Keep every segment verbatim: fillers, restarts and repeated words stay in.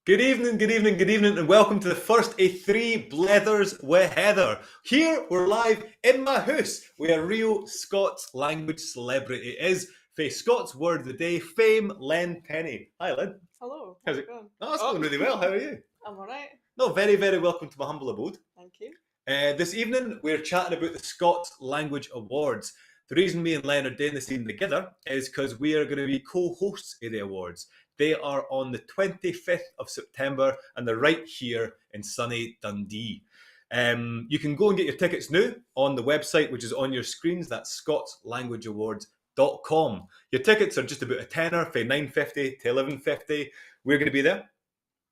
Good evening, good evening, good evening, and welcome to the first of three Blethers wi Heather. Here we're live in my hoose with a real Scots language celebrity. It is fae Scots Word of the Day fame, Len Penny. Hi, Len. Hello. How's it going? Oh, it's going really well. How are you? I'm all right. No, very, very welcome to my humble abode. Thank you. Uh, this evening, we're chatting about the Scots Language Awards. The reason me and Len are doing this evening together is 'cause we are gonna be co-hosts of the awards. They are on the twenty-fifth of September and they're right here in sunny Dundee. Um, you can go and get your tickets now on the website, which is on your screens. That's scots language awards dot com. Your tickets are just about a tenner, fae nine fifty to eleven fifty. We're gonna be there.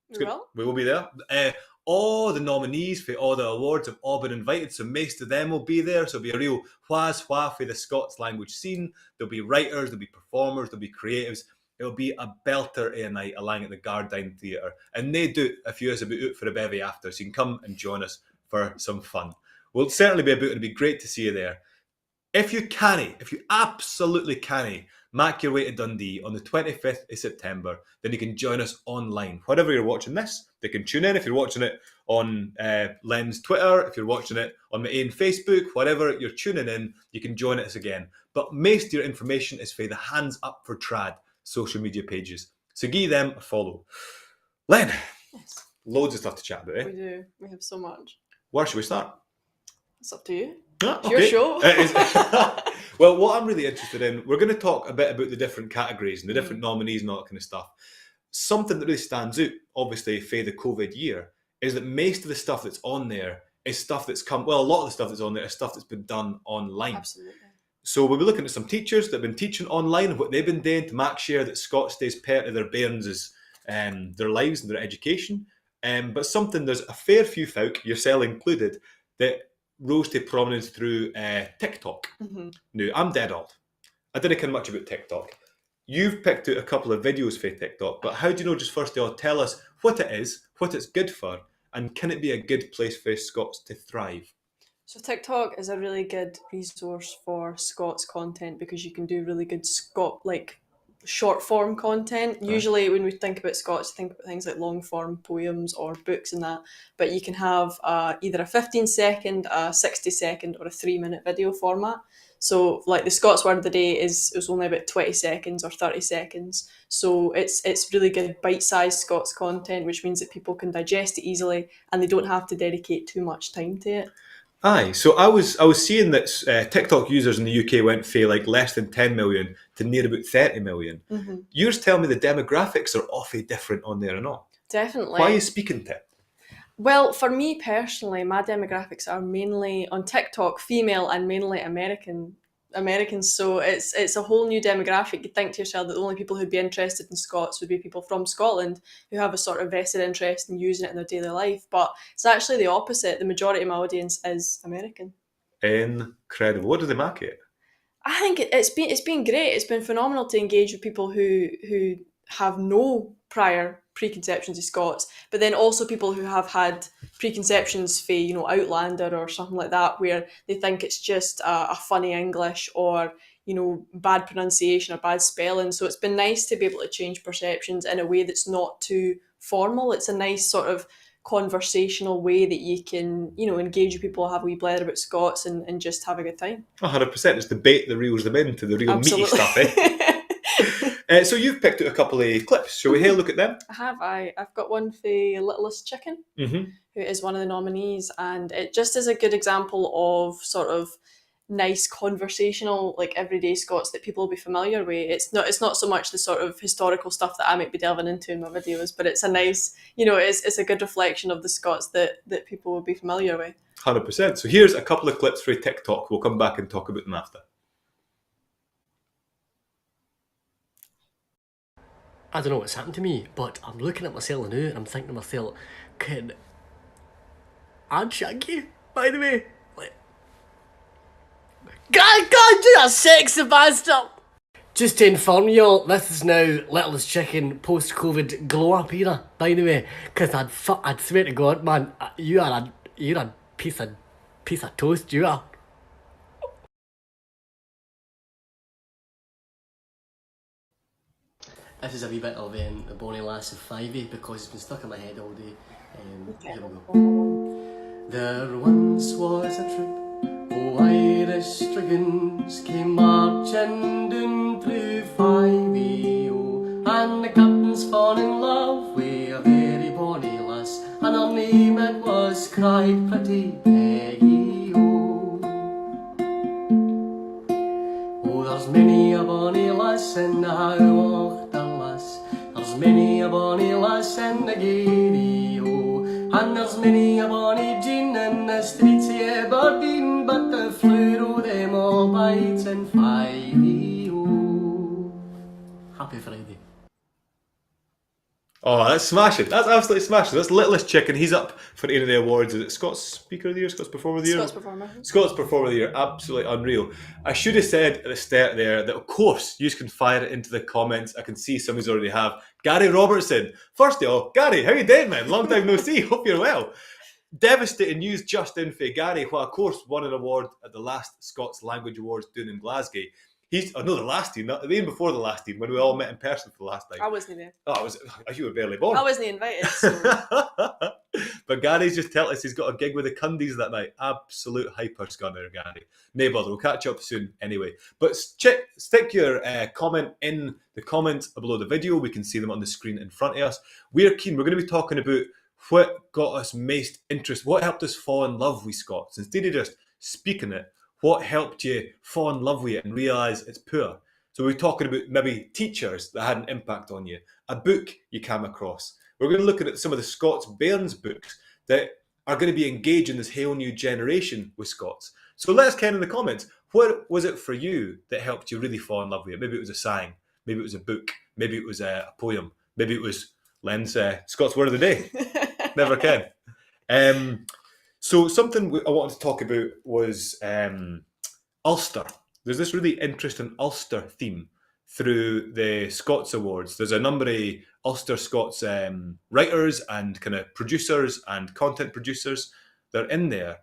It's good. We will be there. Uh, all the nominees for all the awards have all been invited, so maist of them will be there. So it'll be a real wha's wha fae the Scots language scene. There'll be writers, there'll be performers, there'll be creatives. It'll be a belter of a night alang at the Gardyne Theatre. And nae doot if you is aboot oot for a bevy after, so you can come and join us for some fun. We'll certainly be aboot and it'll be great to see you there. If you cannae, if you absolutely cannae, mak your way to Dundee on the twenty-fifth of September, then you can join us online. Wherever you're watching this, they can tune in. If you're watching it on, uh, Len's Twitter, if you're watching it on my own Facebook, wherever you're tuning in, you can join us again. But maist of your information is fae the Hands Up for Trad social media pages. So gie them a follow. Len, yes, loads of stuff to chat about, eh? We do. We have so much. Where should we start? It's up to you. Ah, okay. It's your show. It is. Well, what I'm really interested in, we're gonna talk a bit about the different categories and the different nominees and all that kind of stuff. Something that really stands oot, obviously, fae the COVID year, is that maist of the stuff that's on there is stuff that's come, well, a lot of the stuff that's on there is stuff that's been done online. Absolutely. So we'll be looking at some teachers that have been teaching online and what they've been doing to mak sure that Scots stays pert of their bairns', um, their lives and their education. Um, but something, there's a fair few folk, yoursel included, that rose to prominence through, uh, TikTok. Mm-hmm. Now, I'm dead old. I dinna ken much about TikTok. You've picked oot a couple of videos fae TikTok, but how do you know, just first of all, tell us what it is, what it's good for, and can it be a good place for Scots to thrive? So TikTok is a really good resource for Scots content because you can do really good Scot-, like, short form content. Aye. Usually when we think about Scots, we think about things like long form poems or books and that, but you can have, uh, either a fifteen second, a sixty second or a three minute video format. So, like, the Scots Word of the Day is, is only about twenty seconds or thirty seconds. So it's, it's really good bite-sized Scots content, which means that people can digest it easily and they don't have to dedicate too much time to it. Aye, so I was, I was seeing that, uh, TikTok users in the U K went fae, like, less than ten million to near aboot thirty million. Mm-hmm. You're telling me the demographics are awfu different on there and all. Definitely. Wha are you speaking to? Well, for me personally, my demographics are mainly on TikTok, female and mainly American, Americans. So it's, it's a whole new demographic. You'd think to yourself that the only people who'd be interested in Scots would be people from Scotland who have a sort of vested interest in using it in their daily life. But it's actually the opposite. The majority of my audience is American. Incredible. What do they mak it? I think it, it's been, it's been great. It's been phenomenal to engage with people who, who have no prior preconceptions of Scots, but then also people who have had preconceptions fae, you know, Outlander or something like that, where they think it's just a, a funny English or, you know, bad pronunciation or bad spelling. So it's been nice to be able to change perceptions in a way that's not too formal. It's a nice sort of conversational way that you can, you know, engage with people, have a wee blether about Scots and, and just have a good time. A hundred percent. It's the bait that reels them into the real meaty stuff, eh? Absolutely. Uh, so you've picked oot a couple of clips. Shall we hae a look at them? I have, aye. I've got one fae Littlest Chicken, mm-hmm, who is one of the nominees, and it just is a good example of sort of nice conversational, like, everyday Scots that people will be familiar with. It's not, it's not so much the sort of historical stuff that I might be delving into in my videos, but it's a nice, you know, it's, it's a good reflection of the Scots that, that people will be familiar with. Hundred percent. So here's a couple of clips fae TikTok. We'll come back and talk about them after. I don't know what's happened to me, but I'm looking at myself now and I'm thinking to myself, can I shag you, by the way? Like, God, God, you're a sexy bastard! Just to inform you all, this is now Littlest Chicken post-COVID glow-up era, by the way, 'cause I'd fu-, I'd swear to God, man, uh, you are a, you're a piece of, piece of toast, you are. This is a wee bit of, um, The Bonnie Lass of Fyvie because it's been stuck in my head all day. Um, here we go. There once was a troop o Irish dragoons came marching doon through Fyvie O, and the captain's fa'en in love wi a very bonny lass, and her name it was cried Pretty Peggy O. Oh, there's many a bonny lass in the Howe Ochter, lass. There's many a bonny lass in the Garioch, and there's many a bonny Jean in the streets of Aberdeen, but the flower o them all bides in Fyvie O. Happy Friday. Oh, that's smashing. That's absolutely smashing. That's Littlest Chicken. He's up for any of the awards. Is it Scots Speaker of the Year? Scots Performer of the Year? Scots Performer. Scots Performer of the Year. Absolutely unreal. I should have said at the start there that, of course, you can fire it into the comments. I can see somebody's already have. Gary Robertson. First of all, Gary, how you doing, man? Long time no see. Hope you're well. Devastating news just in for Gary, who, of course, won an award at the last Scots Language Awards down in Glasgow. He's, oh no, the last time, not, the year before the last time, when we all met in person for the last time. I wasnae there. Oh, I was, you were barely born. I wasnae invited, so. But Gary's just telling us he's got a gig with the Cundies that night. Absolute hyper scunner, Gary. No bother, we'll catch up soon anyway. But s-, check, stick your, uh, comment in the comments below the video. We can see them on the screen in front of us. We're keen, we're gonna be talking aboot what got us maist interest, what helped us fa in love with Scots. Instead of just speaking it, what helped you fa in love with it and realise its power? So we're talking aboot maybe teachers that had an impact on you, a book you came across. We're gonna look at some of the Scots bairns' books that are gonna be engaging this whole new generation with Scots. So let us ken in the comments, what was it for you that helped you really fa in love with it? Maybe it was a sang, maybe it was a book, maybe it was a, a poem, maybe it was Len's, uh, Scots word of the day. Never ken. Um, so something w-, I wanted to talk aboot was, um, Ulster. There's this really interesting Ulster theme through the Scots Awards. There's a number of Ulster Scots, um, writers and kind of producers and content producers that are in there.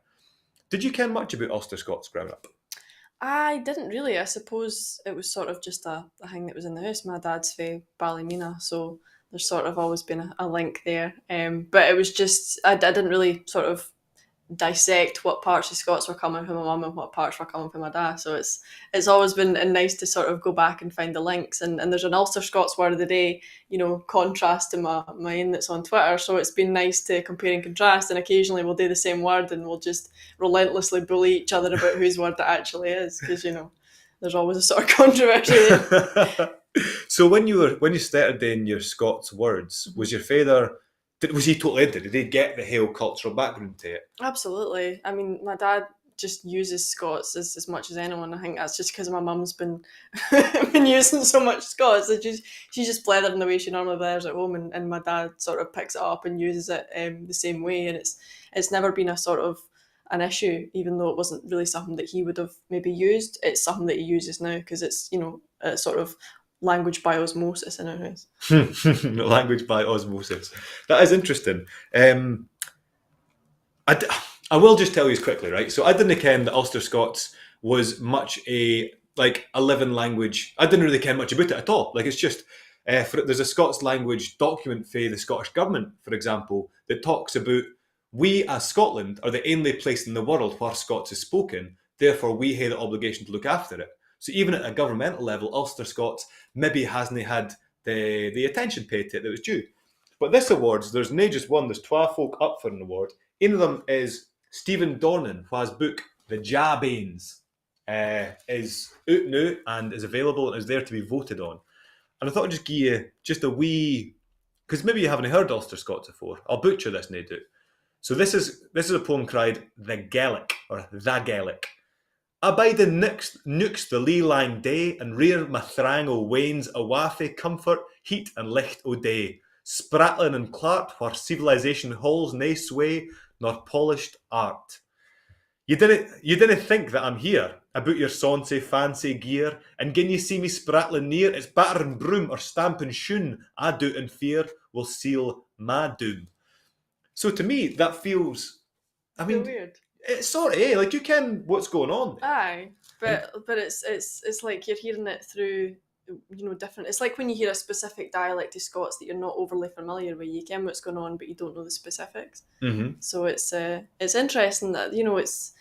Did you ken much aboot Ulster Scots growing up? I didn't really. I suppose it was sort of just a, a thing that was in the hoose. My dad's fae Ballymena, so there's sort of always been a, a link there. Um, but it was just, I, I didn't really sort of dissect what parts of Scots were coming from my mum and what parts were coming from my dad. So it's, it's always been, uh, nice to sort of go back and find the links. And, and there's an Ulster Scots word of the day, you know, contrast to my, my own that's on Twitter. So it's been nice to compare and contrast, and occasionally we'll do the same word and we'll just relentlessly bully each other about whose word it actually is, 'cause, you know, there's always a sort of controversy there. So when you were, when you started doing your Scots words, was your father, did, was he totally into it? Did he get the whole cultural background to it? Absolutely. I mean, my dad just uses Scots as, as much as anyone. I think that's just 'cause my mum's been, been using so much Scots. It's just, she's just blethering the way she normally blethers at home, and, and my dad sort of picks it up and uses it, um, the same way, and it's, it's never been a sort of an issue, even though it wasn't really something that he would have maybe used. It's something that he uses now 'cause it's, you know, a sort of language by osmosis in our hoose. Language by osmosis. That is interesting. Um, I d-, I will just tell you quickly, right? So I didnae ken that Ulster Scots was much a, like, a living language. I didnae really ken much aboot it at all. Like, it's just, uh, for, there's a Scots language document fae the Scottish Government, for example, that talks aboot we as Scotland are the only place in the world where Scots is spoken, therefore we hae the obligation to look after it. So even at a governmental level, Ulster Scots maybe hasnae had the, the attention paid to it that was due. But this awards, there's nae just one, there's twa folk up for an award. Ane of them is Stephen Dornan, whose book, The Jawbanes, uh, is oot noo and is available and is there to be voted on. And I thought I'd just gie you just a wee, 'cause maybe you havenae heard Ulster Scots afore. I'll butcher this, nae doot. So this is, this is a poem cried The Gaelic, or The Gaelic. I bide in nooks, nooks the lee lang day, and rear my thrang o weans awa fae comfort, heat, and licht o day, sprattlin and clart where civilisation holds nae sway nor polished art. Ye dinna, ye dinna think that I'm here, aboot your sonsie fancy gear, and gin ye see me sprattlin near, it's battering broom or stamping shoon, I doot and fear, will seal my doom. So to me, that feels, I mean, weird. It's sort of, eh, like, you ken what's going on there. Aye, but, but it's, it's, it's like you're hearing it through you know, different. It's like when you hear a specific dialect of Scots that you're not overly familiar with. You ken what's going on, but you don't know the specifics. Mm-hmm. So it's, uh, it's interesting that, you know, it's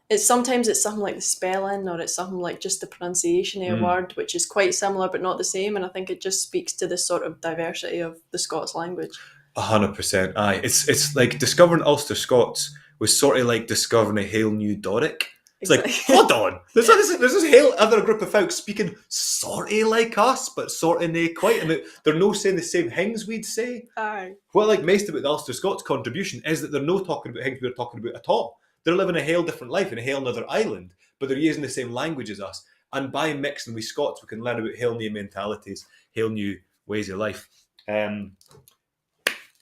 it's sometimes it's something like the spelling, or it's something like just the pronunciation of a word, which is quite similar but not the same. And I think it just speaks to the sort of diversity of the Scots language. A hundred percent, aye. It's it's like discovering Ulster Scots was sort of like discovering a whole new Doric. It's like, hold on, there's this, there's this whole other group of folks speaking sort of like us, but sort of nae quite, and they're no saying the same things we'd say. Aye. What I like most about the Ulster Scots contribution is that they're no talking about things we're talking about at all. They're living a whole different life in a whole another island, but they're using the same language as us. And by mixing with Scots, we can learn about whole new mentalities, whole new ways of life. Um,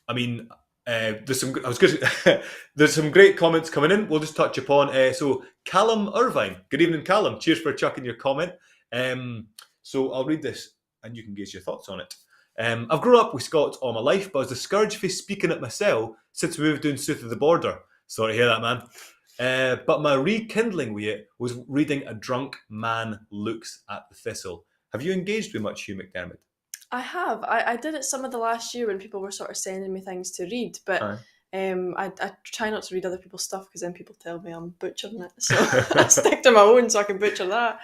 I mean, uh, there's some, I was gonna say, there's some great comments coming in. We'll just touch upon. Uh, so Callum Irvine, good evening, Callum. Cheers for chucking your comment. Um, so I'll read this and you can give us your thoughts on it. Um, I've grown up with Scots all my life, but I was discouraged fae speaking it mysel since we moved doon south of the border. Sorry to hear that, man. Uh, but my rekindling with it was reading A Drunk Man Looks at the Thistle. Have you engaged with much Hugh MacDiarmid? I have. I, I did it some of the last year when people were sort of sending me things to read, but um, I, I try not to read other people's stuff because then people tell me I'm butchering it. So I stick to my own so I can butcher that.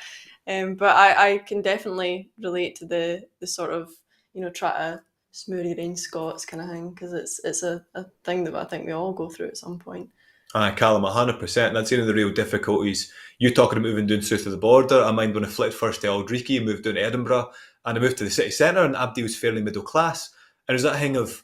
Um, but I, I can definitely relate to the, the sort of, you know, try to smoor your own Scots kind of thing, because it's, it's a, a thing that I think we all go through at some point. Aye, Callum, a hundred percent. That's one of the real difficulties. You talking about moving doon south of the border, I mind when I flitted first to Auld Reekie and moved doon to Edinburgh, and I moved to the city centre and abody was fairly middle class. And it was that thing of,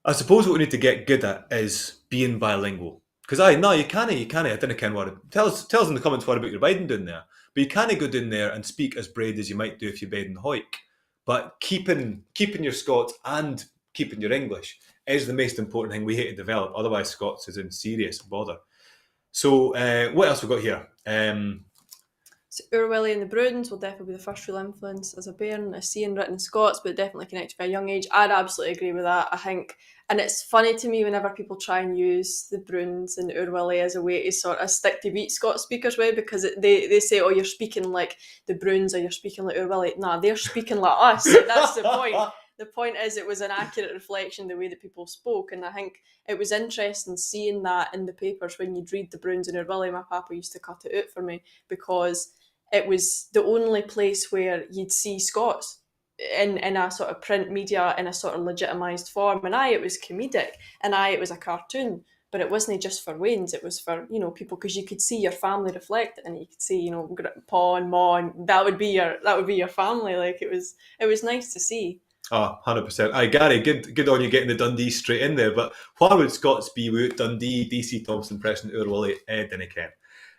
I suppose what we need to get good at is being bilingual. Because aye, no, you cannae, you cannae, I dinna ken what, tell us, tell us in the comments what aboot your biding doon there. But you cannae go doon there and speak as braid as you might do if you bide in Hawick. But keeping, keeping your Scots and keeping your English is the most important thing we hae to develop, otherwise Scots is in serious bother. So, uh, what else we got here? Um, So Oor Wullie and the Broons will definitely be the first real influence as a bairn, as seeing written in Scots, but definitely connected by a young age. I'd absolutely agree with that. I think, and it's funny to me whenever people try and use the Broons and Oor Wullie as a way to sort of stick to beat Scots speakers with, because it, they, they say, "Oh, you're speaking like the Broons," or, "You're speaking like Oor Wullie." Nah, they're speaking like us. That's the point. The point is, it was an accurate reflection of the way that people spoke, and I think it was interesting seeing that in the papers when you'd read the Broons and Oor Wullie. My papa used to cut it oot for me because it was the only place where you'd see Scots in, in a sort of print media in a sort of legitimised form. And aye, it was comedic, and aye, it was a cartoon, but it wasnae just for weans, it was for, you know, people, because you could see your family reflected in it. You could see, you know, gr-, pa and ma, and that would be your, that would be your family. Like, it was, it was nice to see. Oh, hundred percent. Aye, Gary, good, good on you getting the Dundee straight in there. But wha would Scots be withoot Dundee, D C Thomson, Preston, Oor Wullie? Eh, dinna ken.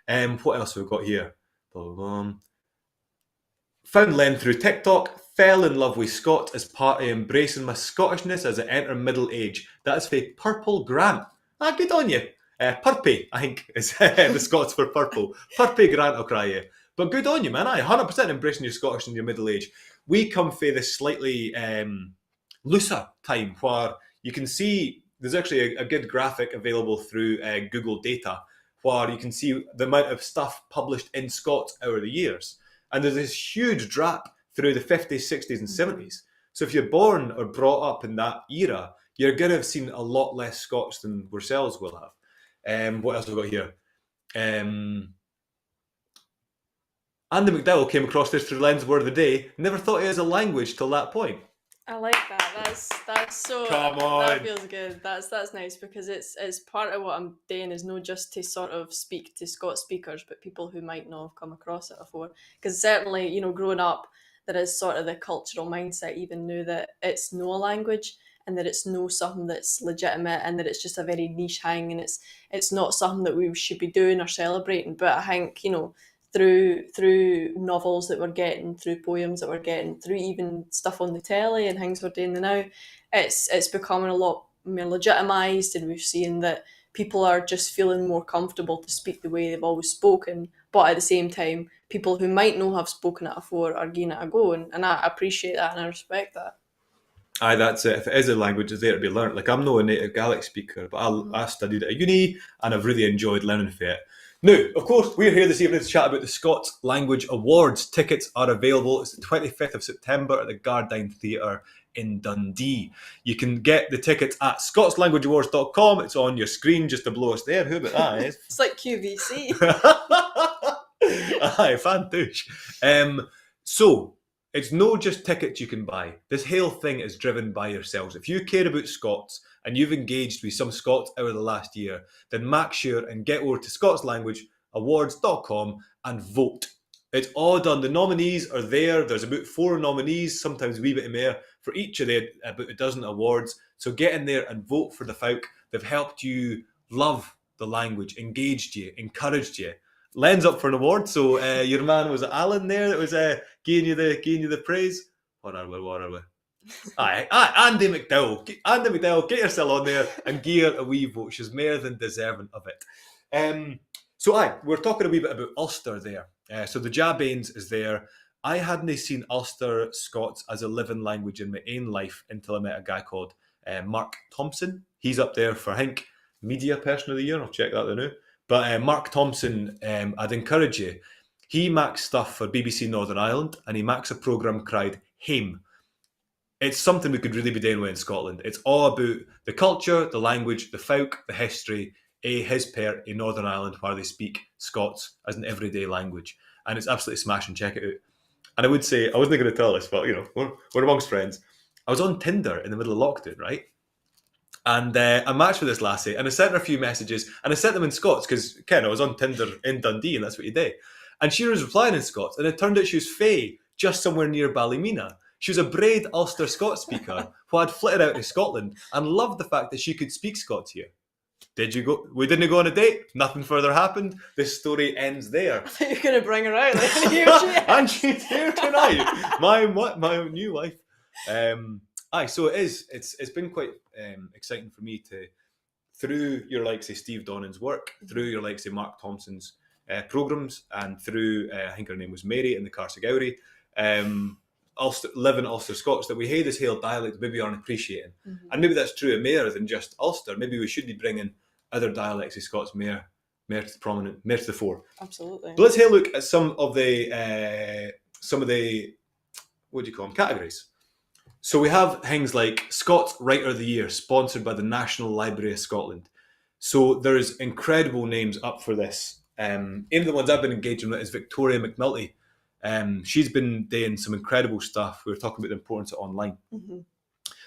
Um, what else have we got here? Bum, bum, bum. Found Len through TikTok, fell in love with Scots as part of embracing my Scottishness as I enter middle age. That is fae Purple Grant. Ah, good on you. Uh, Purpy, I think, is the Scots for purple. Purpy Grant, I'll cry you. But good on you, man. Aye, hundred percent embracing your Scottish in your middle age. We come fae this slightly, um, looser time where you can see there's actually a, a good graphic available through, uh, Google Data, where you can see the amount of stuff published in Scots over the years. And there's this huge drap through the fifties, sixties and seventies. So if you're born or brought up in that era, you're gonna have seen a lot less Scots than ourselves will have. Um, what else have we got here? Um, Andy McDowell came across this through Len's Word of the Day, never thought it as a language till that point. I like that. That's, that's so, come on, that feels good. That's, that's nice, because it's, it's part of what I'm doing is no just to sort of speak to Scots speakers, but people who might not have come across it before. Because certainly, you know, growing up, there is sort of the cultural mindset even noo that it's no a language and that it's no something that's legitimate and that it's just a very niche thing and it's, it's not something that we should be doing or celebrating. But I think, you know, through, through novels that we're getting, through poems that we're getting, through even stuff on the telly and things we're doing now, it's, it's becoming a lot more legitimised, and we've seen that people are just feeling more comfortable to speak the way they've always spoken, but at the same time, people who might not have spoken it before are giving it a go, and, and I appreciate that and I respect that. Aye, that's it. If it is a language, it's there to be learnt. Like, I'm no a native Gaelic speaker, but I, I studied it at uni and I've really enjoyed learning fae it. Now, of course, we're here this evening to chat about the Scots Language Awards. Tickets are available. It's the twenty-fifth of September at the Gardyne Theatre in Dundee. You can get the tickets at scots language awards dot com. It's on your screen just below us there. Who about that, eh? It's like Q V C. Aye, fantoosh. Um, so, it's no just tickets you can buy. This hale thing is driven by yourselves. If you care aboot Scots and you've engaged with some Scots over the last year, then mak sure and get over to scots language awards dot com and vote. It's a' done. The nominees are there. There's aboot four nominees, sometimes a wee bit mair, for each of the aboot a dozen awards. So get in there and vote for the folk that've helped you love the language, engaged you, encouraged you. Len's up for an award, so, eh, your man, was it Alan there that was, eh, gieing you the, gieing you the praise? Where are we, where are we? Aye, aye, Andy McDowell. G-, Andy McDowell, get yoursel on there and gie her a wee vote. She's mair than deserving of it. Um, so aye, we're talking a wee bit aboot Ulster there. Eh, so the Jaw Banes is there. I hadnae seen Ulster Scots as a living language in my ain life until I met a guy called, eh, Mark Thompson. He's up there for, I think, Media Person of the Year. I'll check that there noo. But, eh, Mark Thompson, um, I'd encourage you. He maks stuff for B B C Northern Ireland, and he maks a programme cried Hame. It's something we could really be doing with in Scotland. It's a' aboot the culture, the language, the folk, the history, eh, his pairt in Northern Ireland, where they speak Scots as an everyday language. And it's absolutely smashing. Check it out. And I would say, I wasnae gonna tell this, but, you know, we're, we're amongst friends. I was on Tinder in the middle of lockdoon, right? And, eh, I matched with this lassie, and I sent her a few messages, and I sent them in Scots, 'cause, ken, I was on Tinder in Dundee, and that's what you do. And she was replying in Scots, and it turned out she was fae just somewhere near Ballymena. She was a braid Ulster Scots speaker who had flitted out to Scotland and loved the fact that she could speak Scots here. Did you go? We didnae go on a date. Nothing further happened. This story ends there. I thought you were gonna bring her out, like, and here she is. And she's here tonight. My, my, my new wife. Um, aye, so it is. It's, it's been quite, um, exciting for me to, through your likes of Steve Donnan's work, through your likes of Mark Thompson's, uh, programmes, and through, uh, I think her name was Mary in the Carse o Gowrie, um, Ulster, living Ulster Scots, that we hae this hale dialect maybe aren't appreciating. Mm-hmm. And maybe that's true of mair than just Ulster. Maybe we should be bringing other dialects of Scots mair, mair to the prominent, mair to the fore. Absolutely. But let's have a look at some of the, uh, some of the, what do you call them, categories. So we have things like Scots Writer of the Year, sponsored by the National Library of Scotland. So there's incredible names up for this. Um, ane of the ones I've been engaging with is Victoria McNulty. Um, she's been doing some incredible stuff. We were talking about the importance of online. Mm-hmm.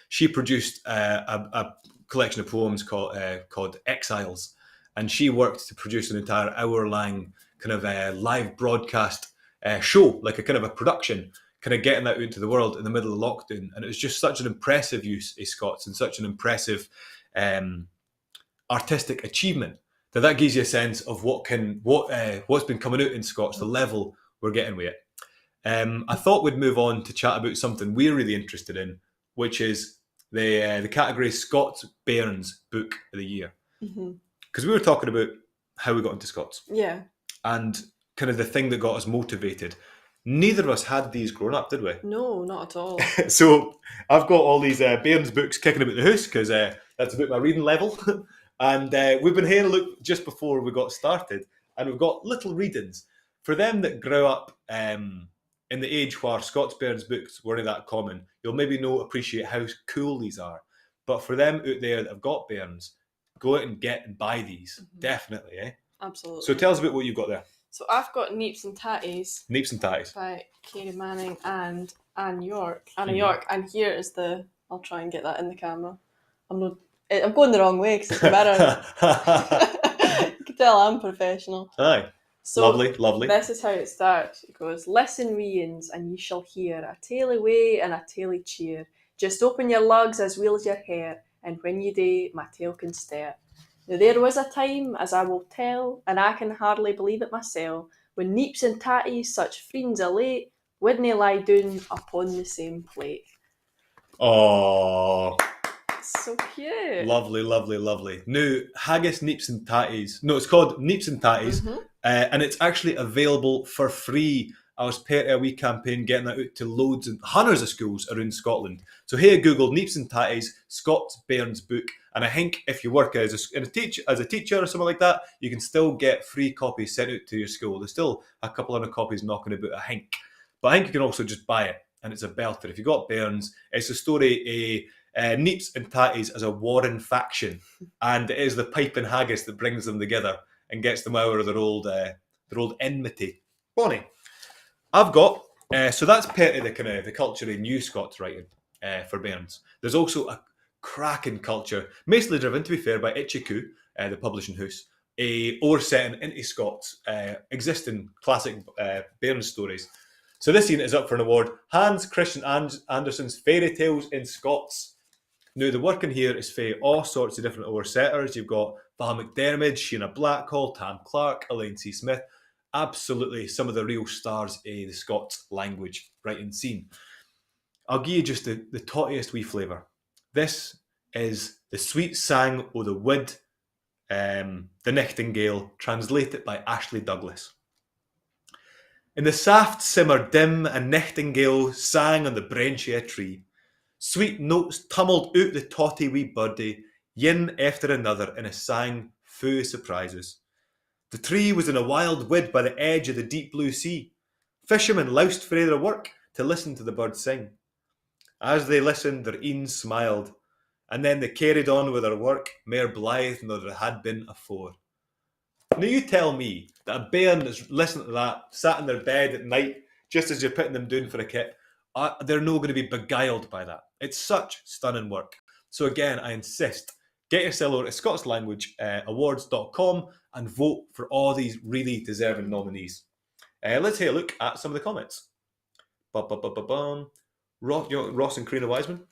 She produced, uh, a, a collection of poems called, uh, called Exiles, and she worked to produce an entire hour-lang kind of, uh, live broadcast, uh, show, like a kind of a production, kind of getting that out into the world in the middle of lockdoon. And it was just such an impressive use of Scots and such an impressive, um, artistic achievement that that gives you a sense of what can, what, uh, what's been coming out in Scots, the level we're getting with it. Um, I thought we'd move on to chat about something we're really interested in, which is the, uh, the category Scots Bairns Book of the Year. Mm-hmm. 'Cause we were talking about how we got into Scots. Yeah. And kind of the thing that got us motivated. Neither of us had these growing up, did we? No, not at all. So I've got all these, uh, bairns books kicking about the hoose 'cause, uh, that's about my reading level. And, uh, we've been having a look just before we got started, and we've got little readings. For them that grew up, um, in the age where Scots bairns books weren't that common, you'll maybe no appreciate how cool these are. But for them out there that have got bairns, go out and get and buy these, mm-hmm, definitely, eh? Absolutely. So tell us about what you've got there. So I've got Neeps and Tatties. Neeps and Tatties. By Kerry Manning and Anne York. Anna, mm-hmm, York. And here is the, I'll try and get that in the camera. I'm not, eh, I'm going the wrong way 'cause it's a mirror. You can tell I'm professional. Aye. So, lovely, lovely. This is how it starts. It goes, "Listen, wee uns, and ye shall hear a tale o wae and a tale o cheer. Just open your lugs as weel as your hair, and when ye dae, my tale can start. Now there was a time, as I will tell, and I can hardly believe it mysel, when Neeps and Tatties, such freends o late, wouldnae lie doon upon the same plate." Oh. So cute. Lovely, lovely, lovely. Now, Haggis, Neeps and Tatties. No, it's called Neeps and Tatties, mm-hmm, uh, and it's actually available for free. I was pairt o a wee campaign getting that out to loads and hunners of schools around Scotland. So hae a Google, Neeps and Tatties, Scots Bairns Book, And I think if you work as a, in a teach, as a teacher or something like that, you can still get free copies sent out to your school. There's still a couple hundred copies knocking about, I think. But I think you can also just buy it, and it's a belter. If you got bairns, it's the story of uh, Neeps and Tatties as a warring faction, and it is the piping haggis that brings them together and gets them out of their old uh, their old enmity. Bonnie, I've got uh, so that's part of the kind of the culture of New Scots writing uh, for bairns. There's also a cracking culture, mostly driven, to be fair, by Itchy Coo, uh, the publishing hoose, a owersetting into Scots uh, existing classic uh, bairn stories. So this unit is up for an award. Hans Christian An- Andersen's Fairy Tales in Scots. Now, the work in here is fae all sorts of different owersetters. You've got Val McDermid, Sheena Blackhall, Tam Clark, Elaine C Smith. Absolutely some of the real stars of the Scots language writing scene. I'll gie you just the, the tottiest wee flavour. This is The Sweet Sang o the Wood um, The Nichtingale, translated by Ashley Douglas. In the saft simmer dim a nichtingale sang on the brainch o a tree. Sweet notes tummled oot the totty wee birdie, yin efter another in a sang fu o surprises. The tree was in a wild wood by the edge o the deep blue sea. Fishermen loused frae their work to listen to the bird sing. As they listened, their een smiled, and then they carried on with their work mair blithe nor there had been afore. Now you tell me that a bairn that's listening to that, sat in their bed at night, just as you're putting them doon for a kip, uh, they're no going to be beguiled by that. It's such stunning work. So again, I insist, get yourself over to Scots Language uh, Awards dot com and vote for all these really deserving nominees. Uh, let's have a look at some of the comments. Bum, bum, bum, bum, bum. Ross, you know, Ross and Karina Wiseman.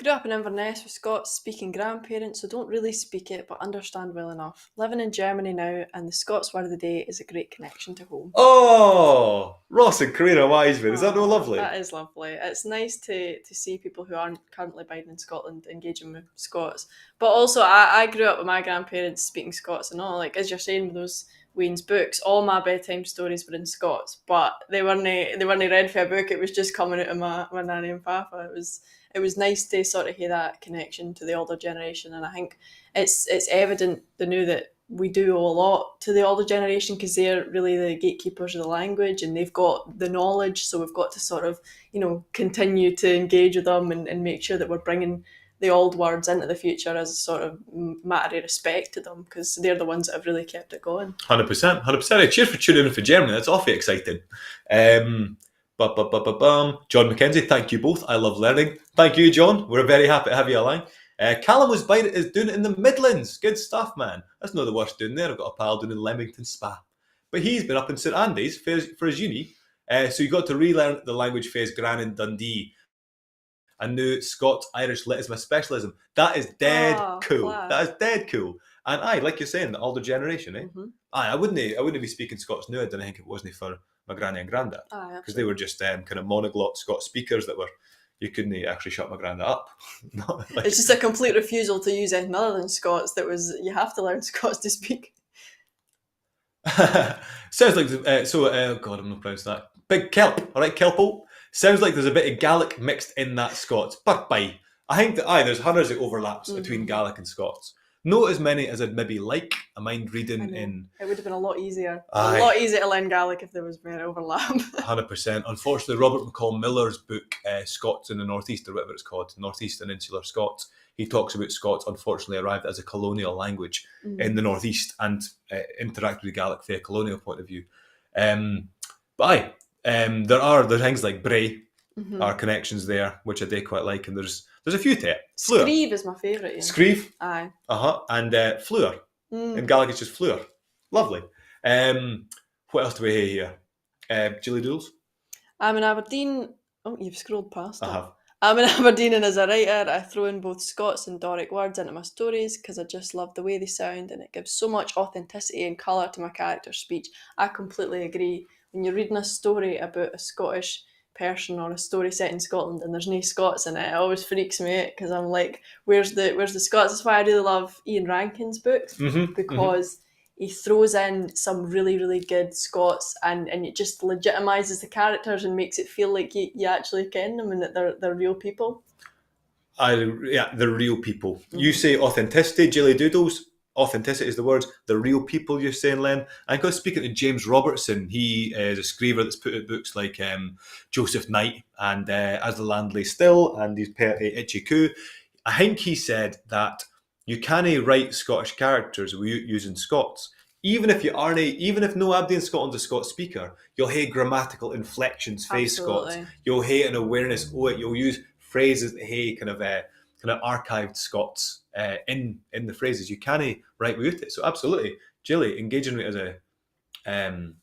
Grew up in Inverness with Scots speaking grandparents, so don't really speak it but understand well enough. Living in Germany now, and the Scots word of the day is a great connection to home. Oh, Ross and Karina Wiseman, is that no lovely? That is lovely. It's nice to, to see people who aren't currently biding in Scotland engaging with Scots. But also, I, I grew up with my grandparents speaking Scots and all, like, as you're saying, with those Wayne's books, all my bedtime stories were in Scots, but they weren't, they weren't read fae a book, it was just coming out of my, my nanny and papa. It was, it was nice to sort of have that connection to the older generation, and I think it's, it's evident the noo that we do owe a lot to the older generation, 'cause they're really the gatekeepers of the language and they've got the knowledge, so we've got to sort of, you know, continue to engage with them and, and make sure that we're bringing the old words into the future as a sort of matter of respect to them, 'cause they're the ones that have really kept it going. Hundred percent, hundred percent. A cheer for tuning in for Germany. That's awfully exciting. Um, bum, bum, bum, bum, bum. John McKenzie, thank you both. I love learning. Thank you, John. We're very happy to have you along. Uh, Callum was biding is doon in the Midlands. Good stuff, man. That's no the worst doon there. I've got a pal doon in Leamington Spa. But he's been up in St Andrews for his, for his uni. Uh, so he got to relearn the language fae his gran in Dundee. And noo Scots Irish lit is my specialism. That is dead cool. That is dead cool. And aye, like you're saying, the older generation, eh? Aye, I wouldnae, I wouldnae be speaking Scots noo, I dinna think, if it wasnae for my granny and granda. Aye, absolutely. 'Cause they were just um, kind of monoglot Scots speakers that were, you couldnae actually shut my granda up. It's just a complete refusal to use anything other than Scots that was, you have to learn Scots to speak. Sounds like, uh, so, uh, oh God, I'm not pronouncing that. Big kelp, all right, kelpo. Sounds like there's a bit of Gaelic mixed in that Scots, but by, I think that, aye, there's hundreds of overlaps between Gaelic and Scots. Not as many as I'd maybe like. I mind reading in. It would have been a lot easier. Aye. A lot easier to learn Gaelic if there was more overlap. Hundred percent. Unfortunately, Robert McColl Miller's book, uh, Scots in the Northeast, or whatever it's called, Northeast and Insular Scots, he talks about Scots unfortunately arrived as a colonial language in the Northeast and uh, interacted with Gaelic fae a colonial point of view. Um, but aye, um, there are there's things like Bray are connections there, which I do quite like, and there's there's a few to it. Fleur. Screeve is my favourite, yeah. Screeve. Aye. Uh-huh. And uh, Fleur. In Gaelic it's just Fleur. Lovely. Um, what else do we have here? Uh, Jilly Doodles? I'm in Aberdeen. Oh, you've scrolled past it. I have. I'm in Aberdeen, and as a writer, I throw in both Scots and Doric words into my stories 'cause I just love the way they sound and it gives so much authenticity and colour to my character's speech. I completely agree. When you're reading a story about a Scottish person or a story set in Scotland and there's no Scots in it, it always freaks me out 'cause I'm like, where's the, where's the Scots? That's why I really love Ian Rankin's books because he throws in some really, really good Scots and, and it just legitimises the characters and makes it feel like you, you actually ken them and that they're, they're real people. I, yeah, the real people. You say authenticity, Jilly Doodles. Authenticity is the word. The real people, you're saying, Len. I got speaking to James Robertson. He, uh, is a scriever that's put out books like, um, Joseph Knight and, uh, As the Land Lay Still, and he's put out Itchy Coo. I think he said that you cannae write Scottish characters without using Scots. Even if you aren't, even if no abody in Scotland's a Scots speaker, you'll hae grammatical inflections fae Scots. Absolutely. You'll hae an awareness o it. You'll use phrases that hae kind of, uh, kind of archived Scots, uh, in, in the phrases. You cannae write without it. So absolutely, Jilly, engaging with it as a, um,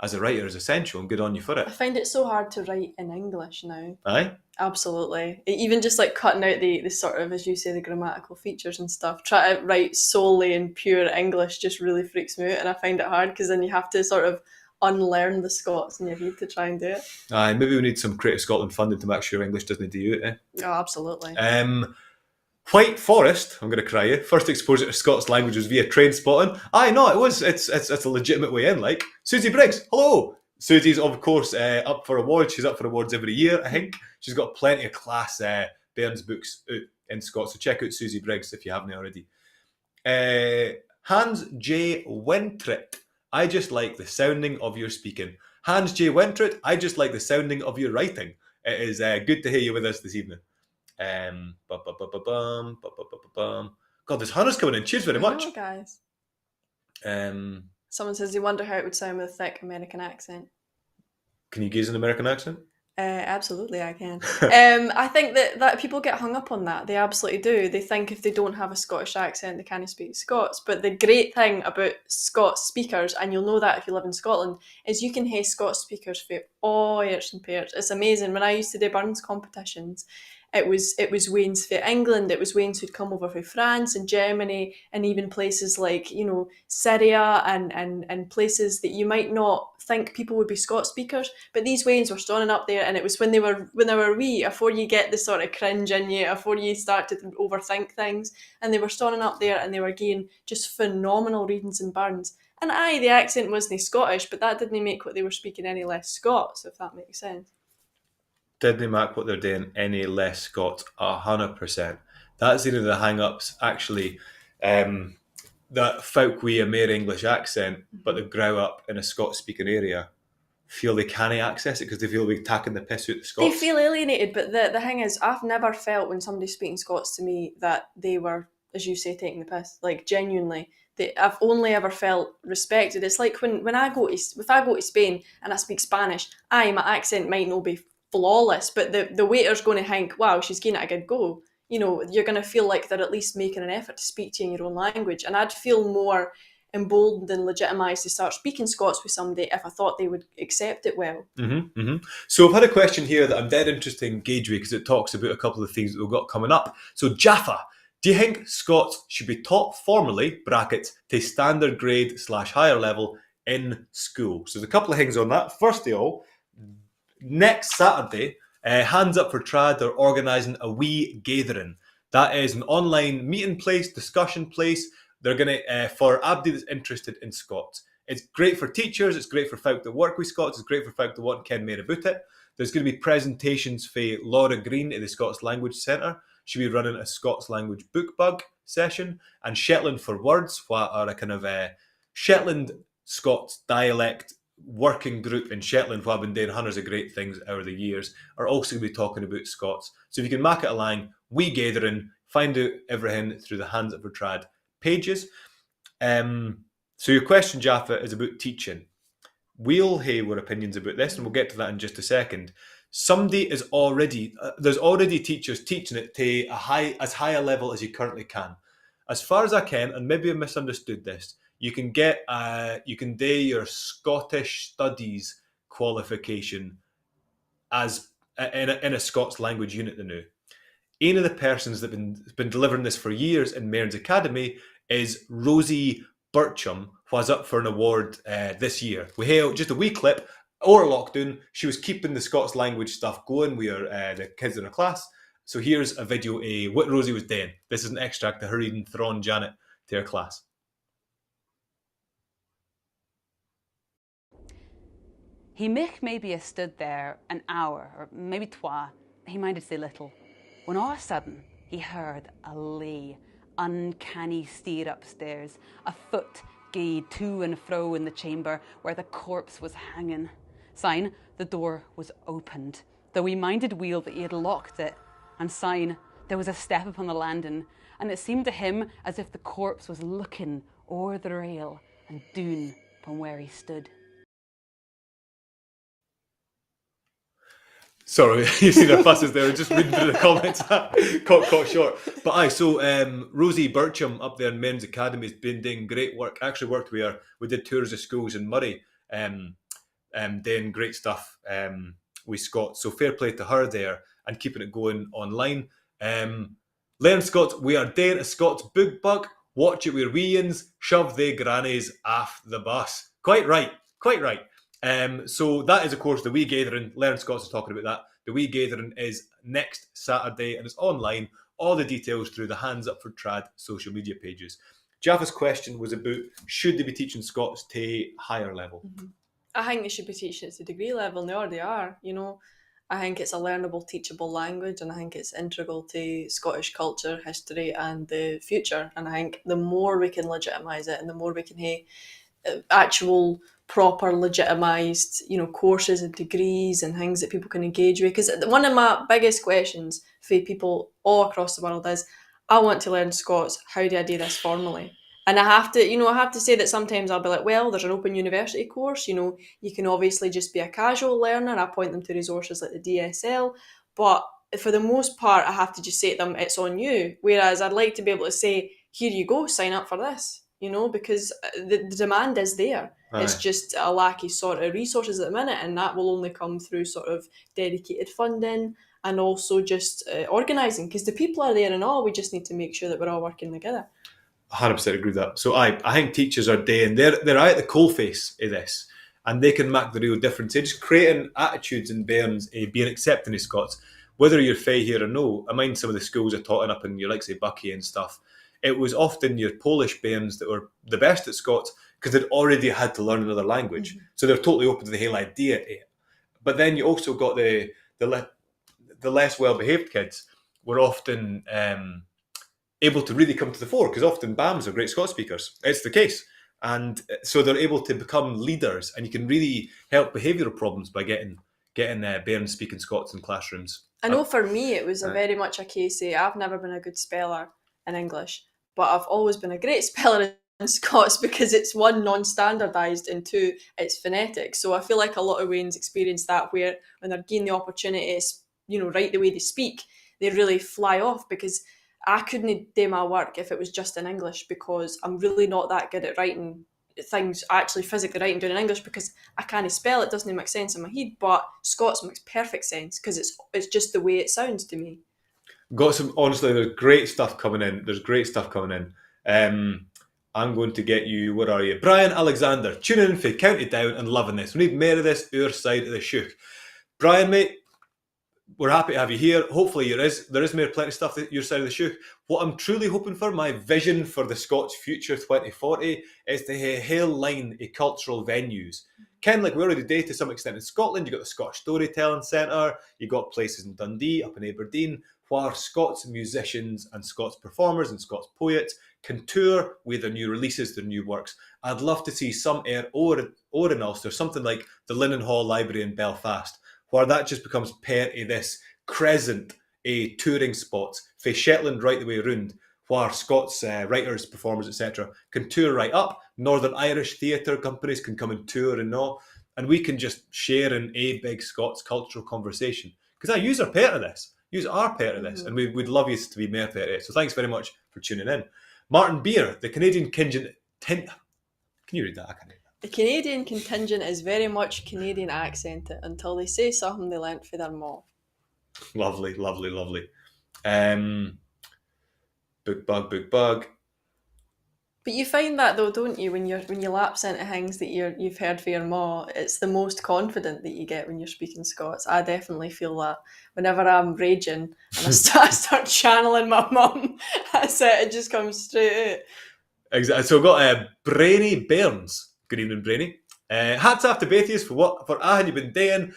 as a writer is essential, and good on you for it. I find it so hard to write in English now. Aye? Absolutely. E-, even just, like, cutting out the, the sort of, as you say, the grammatical features and stuff, try to write solely in pure English just really freaks me out, and I find it hard, 'cause then you have to sort of unlearn the Scots in your head to try and do it. Aye, maybe we need some Creative Scotland funding to make sure English doesnae dee oot, eh? Oh, absolutely. Um, White Forest, I'm gonna cry you. First exposure to Scots language was via Trainspotting. Aye, no, it was. It's, it's, it's a legitimate way in, like. Susie Briggs, hello! Susie's, of course, uh, up for awards. She's up for awards every year, I think. She's got plenty of class, uh, bairns books oot in Scots, so check out Susie Briggs if you havenae already. Uh, Hans J Wentrit, I just like the sounding of your speaking. Hans J Wentrit, I just like the sounding of your writing. It is, uh, good to hae you with us this evening. Um, bum, bum, bum, bum, bum, bum, bum, bum, bum. God, there's hunners coming in. Cheers very much. Hello, guys. Um, someone says they wonder how it would sound with a thick American accent. Can you gie us an American accent? Uh, absolutely, I can. Um, I think that, that people get hung up on that. They absolutely do. They think if they don't have a Scottish accent, they cannae speak Scots. But the great thing about Scots speakers, and you'll know that if you live in Scotland, is you can hae Scots speakers fae aa airts and pairts. It's amazing. When I used to do Burns competitions, it was, it was weans fae England, it was weans who'd come over fae France and Germany, and even places like, you know, Syria and, and, and places that you might not think people would be Scots speakers, but these weans were stannin up there, and it was when they were, when they were wee, afore you get the sort of cringe in you, afore you start to overthink things, and they were stannin up there and they were gieing just phenomenal readings in Burns. And aye, the accent wasnae Scottish, but that didnae make what they were speaking any less Scots, if that makes sense. Didnae mak what they're doing any less Scots, a hunner percent. That's ain of the hang-ups, actually, um, that folk wi a mair English accent, but they grow up in a Scots-speaking area, feel they cannae access it 'cause they feel they're taking the piss oot the Scots. They feel alienated, but the, the thing is, I've never felt when somebody's speaking Scots to me that they were, as you say, taking the piss. Like, genuinely, they, I've only ever felt respected. It's like when, when I go to S-, if I go to Spain and I speak Spanish, aye, my accent might no be flawless, but the, the waiter's gonna think, "Wow, she's gieing it a good go." You know, you're gonna feel like they're at least making an effort to speak to you in your own language. And I'd feel more emboldened and legitimised to start speaking Scots with somebody if I thought they would accept it well. Mm-hmm, mm-hmm. So I've had a question here that I'm dead interested to engage with, 'cause it talks aboot a couple of things that we've got coming up. So Jaffa, do you think Scots should be taught formally, brackets, to standard grade slash higher level in school? So there's a couple of things on that. First of all, next Saturday, uh, Hands Up for Trad are organising a wee gathering. That is an online meeting place, discussion place. They're gonna, uh, for abody that's interested in Scots. It's great for teachers, it's great for folk that work with Scots, it's great for folk that want to ken mair aboot it. There's gonna be presentations fae Laura Green at the Scots Language Centre. She'll be running a Scots language book bug session, and Shetland for Words, wha are a kind of a Shetland Scots dialect working group in Shetland, wha have been doing hunners of great things over the years, are also gonna be talking aboot Scots. So if you can mak it alang, wee gathering, find oot everything through the Hands Up for Trad pages. Um, so your question, Jaffa, is aboot teaching. We'll hae wir opinions aboot this, and we'll get to that in just a second. Somebody is already, uh, there's already teachers teaching it to a high, as high a level as you currently can. As far as I ken, and maybe I've misunderstood this, you can get, uh, you can do your Scottish Studies qualification as, uh, in a, in a Scots language unit the noo. Ain of the persons that been, been delivering this for years in Mearns Academy is Rosie Bircham, wha's up for an award, uh, this year. We hae just a wee clip. Ower lockdoon, she was keeping the Scots language stuff going with her, uh, the kids in her class. So here's a video of what Rosie was doing. This is an extract of her reading Thrawn Janet to her class. He micht maybe hae stood there an hour, or maybe twa. He minded sae little. When a' o' a sudden he heard a laigh, uncanny steer upstairs, a foot gaed to and fro in the chamber where the corpse was hanging. Syne the door was opened, though he minded weel that he had locked it, and syne there was a step upon the landing, and it seemed to him as if the corpse was looking o'er the rail and doon upon where he stood. Sorry, you see their faces there, just reading through the comments. Caught, caught short. But aye, so, um, Rosie Bircham up there in Men's Academy has been doing great work. I actually worked with her. We did tours of schools in Moray, um, um, doing great stuff, um, with Scots. So fair play to her there and keeping it going online. Um, Learn Scots, we are daein a Scots book bug, watch it wi wee uns, shove they grannies aff the bus. Quite right, quite right. Um, so that is, of course, the Wee Gathering. Learn Scots is talking about that. The Wee Gathering is next Saturday and it's online. All the details through the Hands Up for Trad social media pages. Jaffa's question was about, should they be teaching Scots to higher level? Mm-hmm. I think they should be teaching it to degree level, and they already are, you know. I think it's a learnable, teachable language, and I think it's integral to Scottish culture, history and the future. And I think the more we can legitimise it and the more we can hae, uh, actual, proper, legitimised, you know, courses and degrees and things that people can engage with. Because one of my biggest questions for people all across the world is, I want to learn Scots, how do I do this formally? And I have to, you know, I have to say that sometimes I'll be like, well, there's an Open University course, you know, you can obviously just be a casual learner. I point them to resources like the D S L, but for the most part, I have to just say to them, it's on you. Whereas I'd like to be able to say, here you go, sign up for this, you know, because, uh, the, the demand is there. It's just a lack of sort of resources at the minute, and that will only come through sort of dedicated funding and also just, uh, organising, because the people are there and all, we just need to make sure that we're all working together. A hundred percent agree with that. So aye, I think teachers are daein, they're, they're aye at the coalface of this, and they can mak the real difference. They're just creating attitudes in bairns of being accepting of Scots, whether you're fae here or no. I mind some of the schools I taught in up in your likes of Buckie and stuff, it was often your Polish bairns that were the best at Scots, 'cause they'd already had to learn another language. Mm-hmm. So they're totally open to the hale idea of it. But then you also got the, the le-, the less well-behaved kids were often, um, able to really come to the fore, 'cause often bams are great Scots speakers. It's the case. And, uh, so they're able to become leaders, and you can really help behavioural problems by getting, getting, uh, bairns speaking Scots in classrooms. I know for me it was a very much a case of, I've never been a good speller in English, but I've always been a great speller in Scots because it's, one, non-standardised, and two, it's phonetic. So I feel like a lot of weans experience that, where when they're given the opportunity to s-, you know, write the way they speak, they really fly off, because I couldnae do my work if it was just in English, because I'm really not that good at writing things, actually physically writing doon in English, because I cannae spell, it doesnae mak sense in my heid, but Scots maks perfect sense, 'cause it's, it's just the way it sounds to me. Got some, honestly, there's great stuff coming in. There's great stuff coming in. Um, I'm going to get you, where are you? Brian Alexander, tuning in fae County Down and loving this. We need mair of this, oor side of the sheuch. Brian, mate, we're happy to have you here. Hopefully there is, there is mair plenty stuff that your side of the sheuch. What I'm truly hoping for, my vision for the Scots future twenty forty, is to hae a hale line of cultural venues. Ken, like we already dae to some extent in Scotland, you've got the Scottish Storytelling Centre, you've got places in Dundee, up in Aberdeen, where Scots musicians and Scots performers and Scots poets can tour with their new releases, their new works. I'd love to see somewhere over, over in Ulster, something like the Linen Hall Library in Belfast, where that just becomes pairt of this crescent of touring spots, fae Shetland right the way roond, where Scots, uh, writers, performers, et cetera can tour right up. Northern Irish theatre companies can come and tour and aa, and we can just share in a big Scots cultural conversation. 'Cause aye, yous are pairt of this. Yous are pairt of this, and we would love yous to be mair pairt of it. So thanks very much for tuning in. Martin Beer, the Canadian contingent, tin-, can you read that? I can't read that. The Canadian contingent is very much Canadian accented until they say something they learnt fae their maw. Lovely, lovely, lovely. Um, book bug, book bug. But you find that though, don't you, when you're, when you lapse into things that you're, you've heard fae your maw, it's the most confident that you get when you're speaking Scots. I definitely feel that whenever I'm raging and I start, I start channeling my mum, that's it, it just comes straight oot. Exactly. So we've got, uh, Brainy Bairns. Good evening, Brainy. Uh, hats off to baith yous for what, for aathing you've been daein.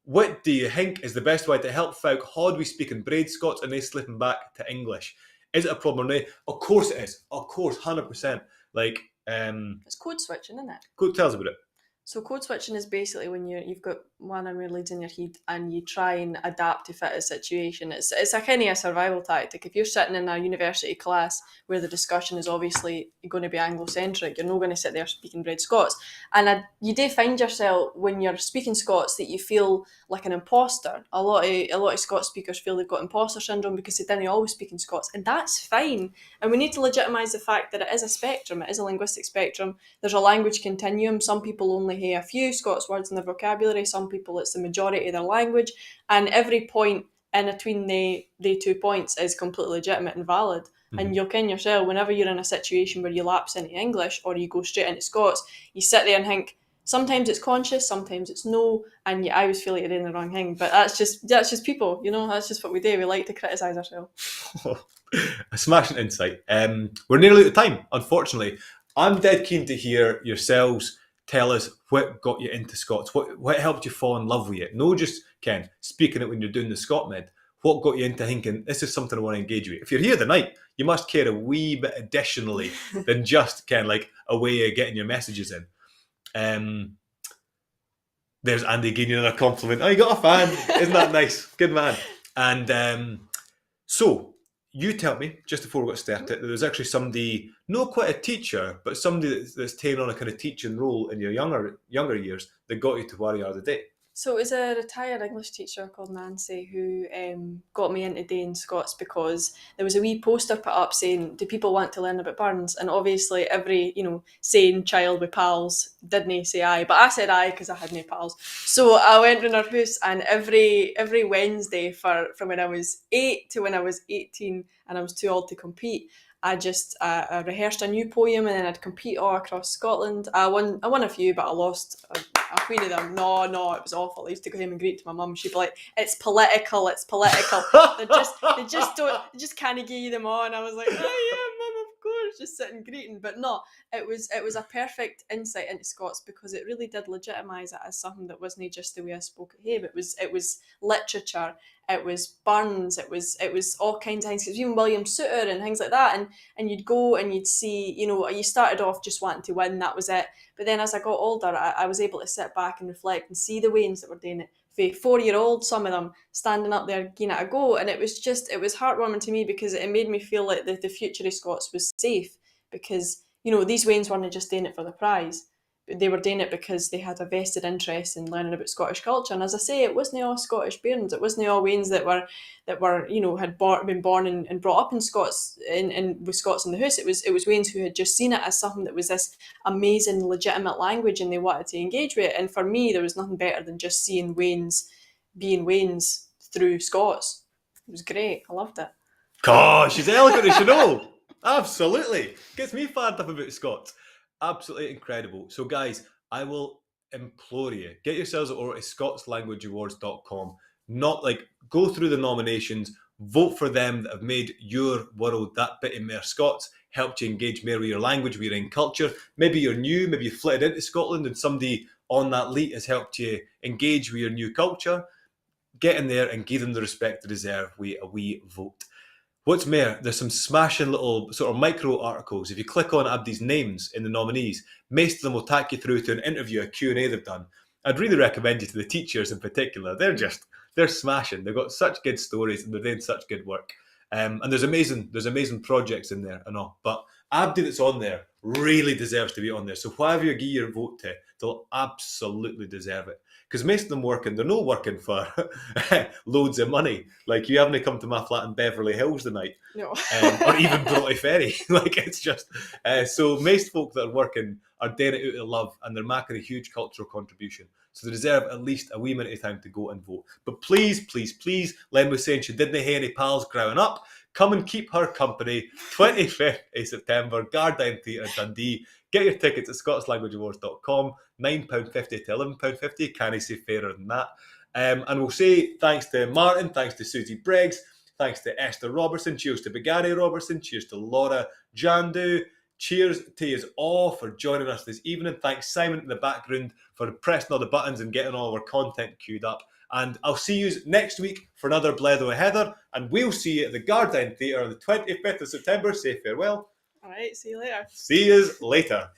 What do you think is the best way to help folk haud wi speaking braid Scots and nae slipping back to English? Is it a problem or nae? Of course it is. Of course, hundred percent. Like, um, It's code switching, isn't it? Go tell us aboot it. So code switching is basically when you, you've got one or more leads in your head and you try and adapt to fit a situation. It's, it's a kind of a survival tactic. If you're sitting in a university class where the discussion is obviously going to be Anglo-centric, you're not going to sit there speaking braid Scots. And I, you do find yourself, when you're speaking Scots, that you feel like an imposter. A lot of, a lot of Scots speakers feel they've got imposter syndrome because they didnae always speak in Scots, and that's fine. And we need to legitimise the fact that it is a spectrum, it is a linguistic spectrum. There's a language continuum. Some people only hae a few Scots words in their vocabulary, some people it's the majority of their language, and every point in atween they, they two points is completely legitimate and valid. And you'll ken yoursel, whenever you're in a situation where you lapse into English or you go straight into Scots, you sit there and think, sometimes it's conscious, sometimes it's no, and you always feel like you're doing the wrong thing. But that's just, that's just people, you know, that's just what we do. We like to criticise ourselves. A smashing insight. Um, we're nearly out of time, unfortunately. I'm dead keen to hear yourselves tell us what got you into Scots, what, what helped you fall in love with it. No just, ken, speaking it when you're doing the Scotmid. What got you into thinking, "This is something I want to engage with"? If you're here tonight, you must care a wee bit additionally than just, ken, like, a way of getting your messages in. Um, there's Andy giving you another compliment. Oh, you got a fan. Isn't that nice? Good man. And, um, so, you telt me, just before we got started, that there's actually somebody, not quite a teacher, but somebody that's, that's taken on a kind of teaching role in your younger, younger years that got you to where you are today. So it was a retired English teacher called Nancy who, um, got me into doing Scots because there was a wee poster put up saying, "Do people want to learn about Burns?" And obviously every, you know, sane child with pals didnae say aye, but I said aye 'cause I had no pals. So I went round her hoose, and every, every Wednesday for, from when I was eight to when I was eighteen and I was too old to compete, I just, uh, I rehearsed a new poem, and then I'd compete all across Scotland. I won, I won a few, but I lost a, a wheen of them. No, no, it was awful. I used to go home and greet to my mum. She'd be like, "It's political, it's political." They just, they just don't, they just cannae gie you them a'. And I was like, "Oh yeah, mum, of course," just sitting greeting. But no, it was, it was a perfect insight into Scots because it really did legitimise it as something that wasnae just the way I spoke at home. It was, it was literature, it was Burns, it was, it was all kinds of things. It was even William Soutar and things like that. And, and you'd go and you'd see, you know, you started off just wanting to win, that was it. But then as I got older, I, I was able to sit back and reflect and see the weans that were doing it. Fae four year old, some of them standing up there gieing it a go. And it was just, it was heartwarming to me because it made me feel like the, the future of Scots was safe, because, you know, these weans werenae just doing it for the prize. They were doing it because they had a vested interest in learning about Scottish culture. And as I say, it wasnae a' Scottish bairns, it wasnae a' weans that were, that were, you know, had bor-, been born and, and brought up in Scots, in, in, with Scots in the hoose. It was, it was weans who had just seen it as something that was this amazing, legitimate language, and they wanted to engage with it. And for me, there was nothing better than just seeing weans being weans through Scots. It was great. I loved it. Gosh, she's eloquent as you know. Absolutely. Gets me fired up aboot Scots. Absolutely incredible. So, guys, I will implore you, get yourselves over to Scots Language Awards dot com. Not, like, go through the nominations, vote for them that have made your world that bittie mair Scots, helped you engage mair with your language, with your own culture. Maybe you're new, maybe you flitted into Scotland and somebody on that leet has helped you engage with your new culture. Get in there and gie them the respect they deserve with a wee vote. What's mair, there's some smashing little sort of micro articles. If you click on abdy's names in the nominees, maist of them will tak you through to an interview, a Q and A they've done. I'd really recommend you to the teachers in particular. They're just, they're smashing. They've got such good stories and they're doing such good work. Um, and there's amazing, there's amazing projects in there and all. But abdy that's on there really deserves to be on there. So whatever you gie your vote to, they'll absolutely deserve it. 'Cause maist of them working, they're no working for loads of money. Like, you havenae come to my flat in Beverly Hills the night. No. Um, or even Broughty Ferry. Like, it's just, uh, so maist folk that are working are doing it oot of love, and they're making a huge cultural contribution. So they deserve at least a wee minute of time to go and vote. But please, please, please, Len was saying she didnae hae any pals growing up. Come and keep her company, twenty-fifth of September, Gardyne Theatre, Dundee. Get your tickets at Scots Language Awards dot com, nine pound fifty to eleven pound fifty, cannae say fairer than that. Um, and we'll say thanks to Martin, thanks to Susie Briggs, thanks to Esther Robertson, cheers to Big Annie Robertson, cheers to Laura Jandu, cheers to yous all for joining us this evening. Thanks Simon in the background for pressing all the buttons and getting all our content queued up. And I'll see yous next week for another Blether wi Heather, and we'll see you at the Gardyne Theatre on the twenty-fifth of September. Say farewell. All right, see you later. See yous later.